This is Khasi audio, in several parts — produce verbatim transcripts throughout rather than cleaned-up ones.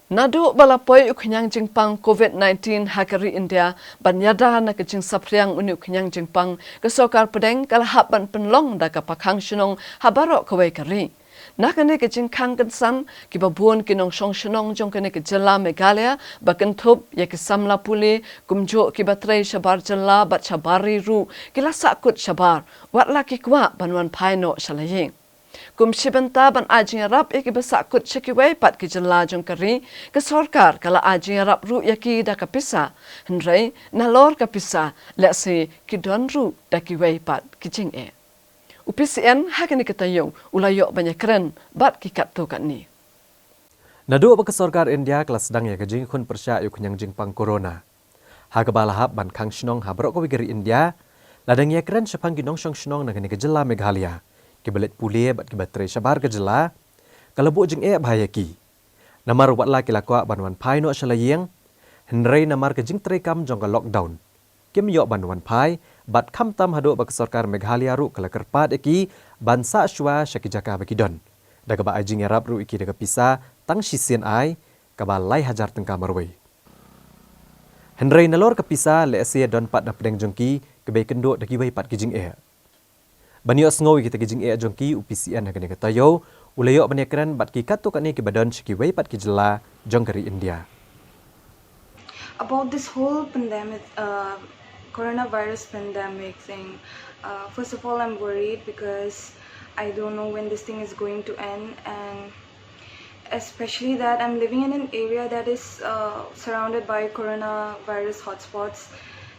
Naduh ba la poi u khñiang jingpang COVID nineteen ha ka ri India, ban ïada na ka jingsaphriang une u khñiang jingpang, ka sorkar pdeng ka la hap ban pynlong da ka pakhang shnong ha baroh kawei ka ri. Na kane ka jingkhang kynsan, kiba bun ki nongshong shnong jong kane ka jylla Meghalaya ba kynthup ïa ki samla pule, kumjuh kiba trei shabar jylla bad shabar ri ruh, ki la sahkut shabar, wat la ki kwah ban wan phai noh sha la ïing. Kum shi bynta ban ai jingïarap ïa kiba sahkut sha kiwei pat ki jylla jong ka ri, ka sorkar ka la ai jingïarap ruh ïa ki da ka pisa, hynrei nalor ka pisa, lehse ki don ruh da kiwei pat ki jingeh. U P C N ha kane ka taïew u la ïoh ban ïakren bad ki katto katne. Naduh ba ka sorkar India ka la sdang ïa ka jingkhun pyrshah ïa u khñiang jingpang corona, ha kaba la hap ban khang shnong ha baroh kawei ka ri India, la dang ïakren shaphang ki nongshong shnong na kane ka jylla Meghalaya, kiba leit pule bad kiba trei shabar ka jylla, ka la buh jingeh bha ïa ki. Namar wat la ki la kwah ban wan phai noh sha la ïing, hynrei namar ka jingtrei kam jong ka lockdown, kim ïoh ban wan phai, bad khamtam haduh ba ka sorkar Meghalaya ruh ka la kyrpad ïa ki ban sah shuwa sha ki jaka ba ki don, da kaba ai jingïarap ruh ïa ki da ka pisa tang shisien ai, kaba lai hajar tyngka marwei. Hynrei nalor ka pisa, lehse don pat na pdeng jong ki kiba ïakynduh da kiwei pat ki jingeh. Ban ïohsngew ïa kita ki jingeh jong ki, u P C N ha kane ka taïew u la ïoh ban ïakren bad ki katto katne kiba don sha kiwei pat ki jylla jong ka ri India. About this whole pandemic, uh, coronavirus pandemic thing, uh, first of all, I'm worried because I don't know when this thing is going to end, and especially that I'm living in an area that is, uh, surrounded by coronavirus hotspots,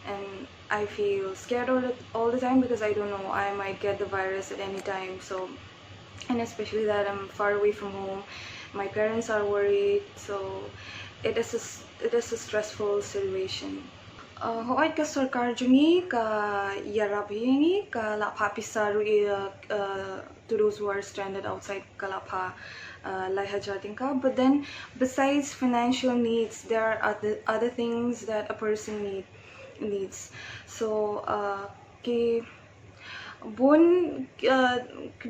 and I feel scared all the, all the time because I don't know, I might get the virus at any time. So, and especially that I'm far away from home, my parents are worried, so it is a, s- it is a stressful situation. Uh, hooid, ka sorkar jong ngi ka ïarap ïa ngi, ka la phah pisa ruh ïa, uh, to those who are stranded outside, ka la phah, uh, lai hajar tyngka. But then, besides financial needs, there are other, other things that a person need, needs. So, uh, ki bun, uh,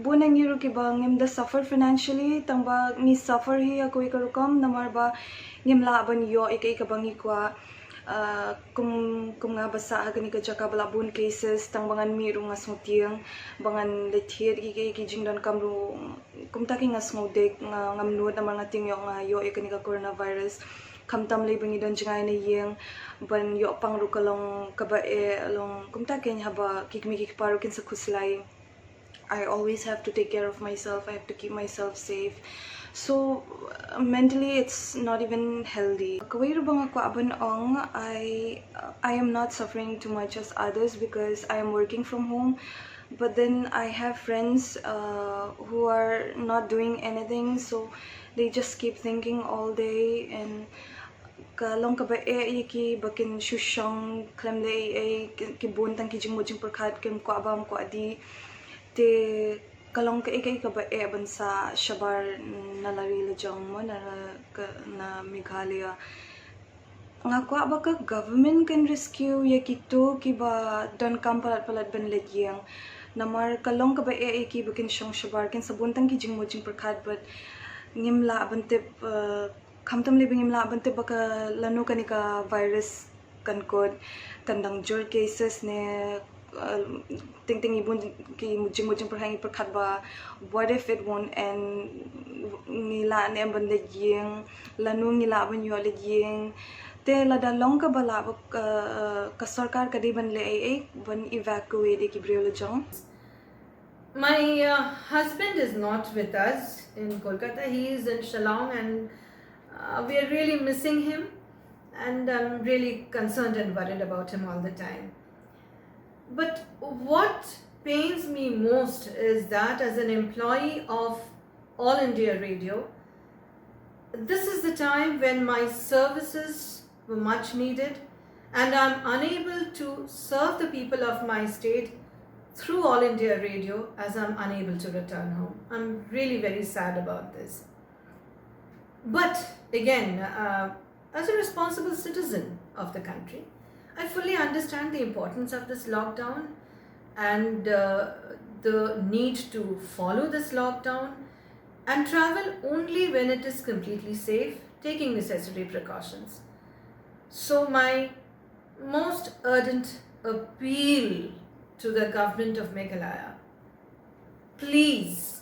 bun na ngi ruh kiba ngim da suffer financially, tang ba ngi suffer hi ha kawei ka rukom, namar ba ngim lah ban ïoh ïa kaei kaba ngi kwah. Uh, kum, kum nga ba sah ha kane ka jaka ba la bun cases, tang ba ngan mih ruh nga sngewtieng, ba ngan leit thied ïa ki, ki, ki jingdonkam ruh, kumta ki nga sngew dik, nga, ngam nud namar nga tieng ïoh nga ïoh ïa kane ka coronavirus. Khamtam lei ba ngi don jngai na ïing, ban ïoh pang ruh ka long kaba eh, long kumta kein haba ki kmie ki kpa ruh kin sa khuslai. I always have to take care of myself. I have to keep myself safe. So, uh, mentally, it's not even healthy. Kawei ruh ba nga kwah ban ong, I, I am not suffering too much as others because I am working from home. But then I have friends, uh, who are not doing anything, so they just keep thinking all day, and ka long kaba eh ïa ki ba kin shu shong khlem leh ei ei, ki, ki bun tang ki jingmut jingpyrkhat, kim kwah bam kwah dih. Te ka long kaei kaei kaba eh ban sah shabar na la ri la jong mo, na la ka, na Meghalaya. Nga kwah ba ka government kan rescue ïa kito kiba donkam palat palat ban leit ïing. Namar ka long kaba eh ïa ki ba kin shong shabar, kin sa bun tang ki jingmut jingpyrkhat, but ngim lah ban tip, uh, khamtam lei ba ngim lah ban tip ba ka lano kane ka virus kan kut, kan dang jur cases ne, uh, teng teng i bun ki jingmut jingpyrkhat, ngi pyrkhat ba what if it won't end, ngi lah ne em ban leit ïing, lano ngi lah ban ïoh leit ïing. Te lada long kaba lah ba, uh, ka sorkar ka dei ban leh ei ei ban evacuate ïa ki briew la jong. My, uh, husband is not with us in Kolkata. He is in Shillong, and, uh, we are really missing him. And I'm really concerned and worried about him all the time. But what pains me most is that as an employee of All India Radio, this is the time when my services were much needed, and I'm unable to serve the people of my state through All India Radio as I'm unable to return home. I'm really very sad about this. But again, uh, as a responsible citizen of the country, I fully understand the importance of this lockdown and, uh, the need to follow this lockdown and travel only when it is completely safe. taking necessary precautions. So, my most ardent appeal to the government of Meghalaya, please,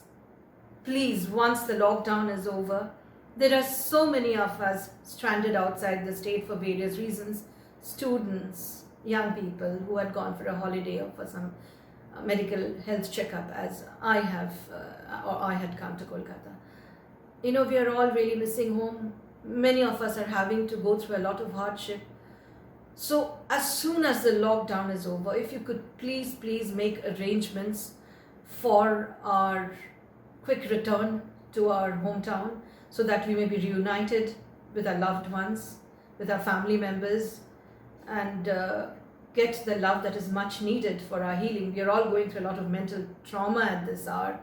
please, once the lockdown is over, there are so many of us stranded outside the state for various reasons, students, young people who had gone for a holiday or for some uh, medical health checkup, as I have uh, or I had come to Kolkata. You know, we are all really missing home. Many of us are having to go through a lot of hardship. So, as soon as the lockdown is over, if you could please, please make arrangements for our quick return to our hometown so that we may be reunited with our loved ones, with our family members, and uh, get the love that is much needed for our healing. We are all going through a lot of mental trauma at this hour.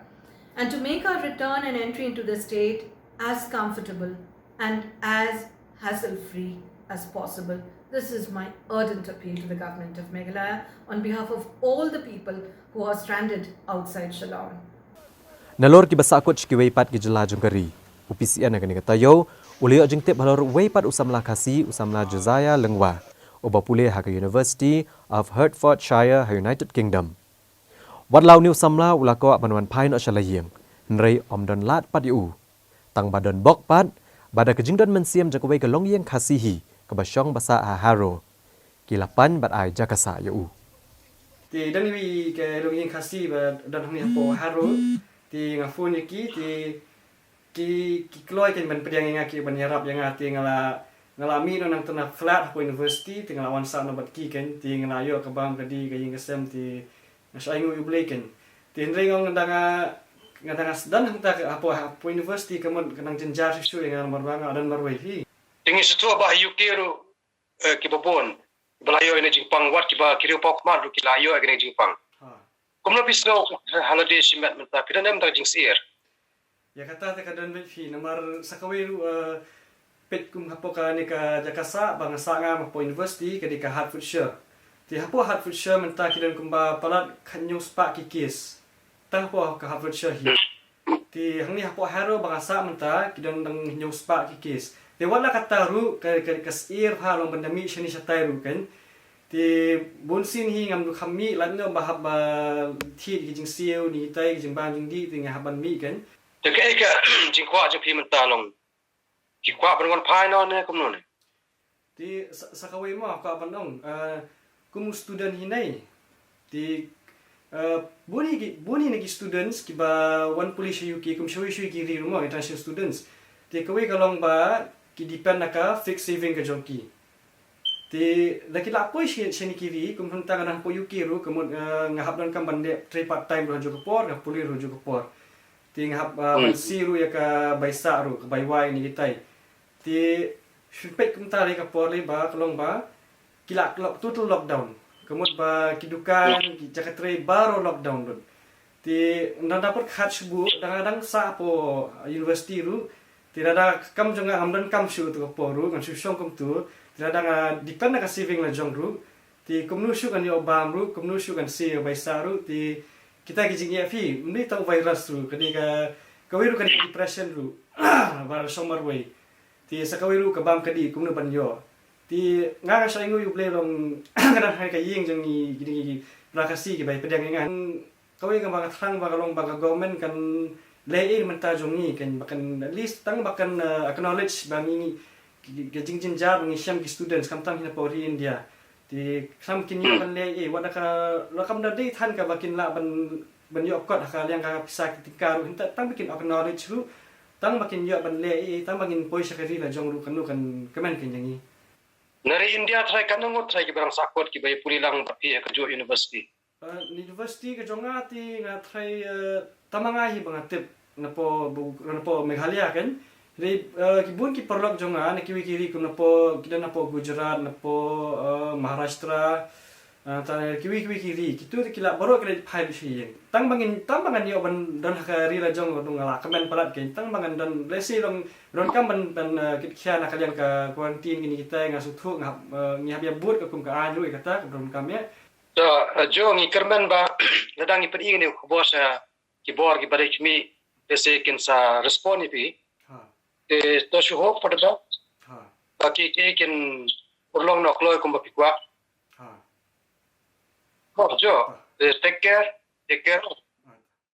And to make our return and entry into the state as comfortable and as hassle free as possible. This is my ardent appeal to the government of Meghalaya on behalf of all the people who are stranded outside Shillong. Nalor kiba sahkut sha kiwei pat ki jylla jong ka ri, u P C N ha kane ka taïew u la ïoh jingtip halor uwei pat u samla Khasi, u samla Josiah Lyngwa, uba pule ha ka University of Hertfordshire ha United Kingdom. Wat la une u samla u la kwah ban wan phai noh sha la ïing, hynrei ym don lad pat ïa u. Tang ba don bok pat ba da ka jingdon mynsiem jong kawei ka longïing Khasi hi kaba shong ba sah ha Harrow, ki la pan bad ai jaka sah ïa u. Te don iwei ka longïing Khasi ba don hangne hapoh Harrow. Te nga phone ïa ki, te ki ki kloi kein ban pdiang ïa nga, ki ban ïarap ïa nga. Te nga la nga la mih noh nangta na flat hapoh university, te nga la wan sah noh bad ki kein. Te nga la ïoh ka bam ka dih, ka ïing ka sem, te nga shah ainguh ïa U Blei kein. Te hynrei nga ong, nga dang nga dang nga sdang hangta hapoh hapoh university, ka mut ka nang jynjar shuh shuh ïa nga namar ba nga la don marwei hi. Te ngi sngewthuh ba ha U K ruh kiba bun ba la ïoh ïa kane ka jingpang, wat kiba ki riewpawkhmat ruh ki la ïoh ïa kane ka jingpang. Kumno phi sngew ha lade shimet mynta, phi don em da ka jingsyier? Ïa kata te ka don beit phi, namar sa kawei ruh peit kum hapoh kane ka jaka sah ba nga sah nga hapoh university ka dei ka Hertfordshire. Te hapoh Hertfordshire mynta ki don kumba palat khathynñiew spah ki case. Tang hapoh ka Hertfordshire hi. Te hangne hapoh Harrow ba nga sah mynta ki don tang hynñiew spah ki case. Te wat la katta ruh ka ka ka syier bha long ban da mih shane shatai ruh kein. Te bunsien hi ngam du kham mih, lait noh ba hap ba thied ki jingsiew ne kitai, ki jingbam jingdih, te nga hap ban mih kein. Te kaei ka jingkwah jong phi mynta long? Ki kwah ban wan phai noh ne kumno ne? Te sa kawei mo kwah ban ong, kum u student hi nei. Te bun hi bun hi na ki students kiba wan pule sha U K kum shuwa shuwa ki ri ruh mo, international students. Te kawei ka long ba ki depend na ka fixed saving ka jong ki. Te lada ki lah poi shane ki ri, kum hangta nga dang hapoh U K ruh, ka mut nga hap donkam ban leh trei part time ruh ha juh ka por, nga pule ruh ha juh ka por. Te nga hap ban siew ruh ïa ka bai sah ruh, ka bai wai ne kitai. Te shu peit kumta lei ka por lei ba ka long ba ki la total lockdown. Ka mut ba ki dukan, ki jaka trei baroh lockdown lut. Te nda da pyrkhat shu buh, da nga dang sah hapoh university ruh. Te lada kam jong nga ngam donkam shuh tu ka por ruh, ngan shu shong kumtu. Te lada nga depend na ka saving la jong ruh. Te kumno shuh ngan ïoh bam ruh, kumno shuh ngan siew bai sah ruh. Te kita ki jingeh phi, ym dei tang virus ruh, ka dei ka kawei ruh ka dei depression ruh. Ba la shong marwei. Te sa kawei ruh ka bam ka dih kumno ban ïoh. Te nga nga shah ainguh ïa U Blei long nga dang ha ka ïing jong ngi, kine ki para Khasi kiba pdiang ïa nga. Kawei kaba nga thrang ba ka long ba ka government kan leh ei mynta jong ngi, kan ba kan at least tang ba kan acknowledge ba ngi ka jingjynjar ba ngi shem ki students khamtam hi na pdeng ri India. Te khlem kin ïoh ban leh ei, wat la ka la kam da dei than ka ba kin lah ban ban ïoh kot ha ka liang ka pisa ki tyngka ruh, hynrei tang ba kin acknowledge ruh, tang ba kin ïoh ban leh ei, tang ba ngin poi sha ka ri la jong ruh, kano kan kmen kein ïa ngi. Na ri India trai kano ngut trai kiba dang sahkut kiba ïa pule lang bad phi ha kajuh university? University ka jong nga te nga trai tang ma nga hi ba nga tip napoh napoh Meghalaya kein. Hynrei ki bun ki paralok jong nga na kiwei ki ri kum napoh, ki don napoh Gujarat, napoh Maharashtra, tang kiwei kiwei ki ri, kitu te ki lah baroh ki lah phai sha ïing. Tang ba ngin, tang ba ngan ïoh ban don ha ka ri la jong ruh nga la kmen palat kein, tang ba ngan don, let's say, long donkam ban ban kit khia na ka liang ka quarantine kine kitai, nga sngewthuh nga hap, ngi hap ïa bud ka kum ka aiñ ruh ïa kata ka donkam ïa. To Jo, ngi kyrmen ba lada ngi pyni kane ka khubor sha ki bor kiba dei khmih, te sa kin sa respond ïa phi. Te to shu hope for the best. Ki ki kin urlong noh kloi kumba phi kwah. Ko jo. Eh, take care. Take care.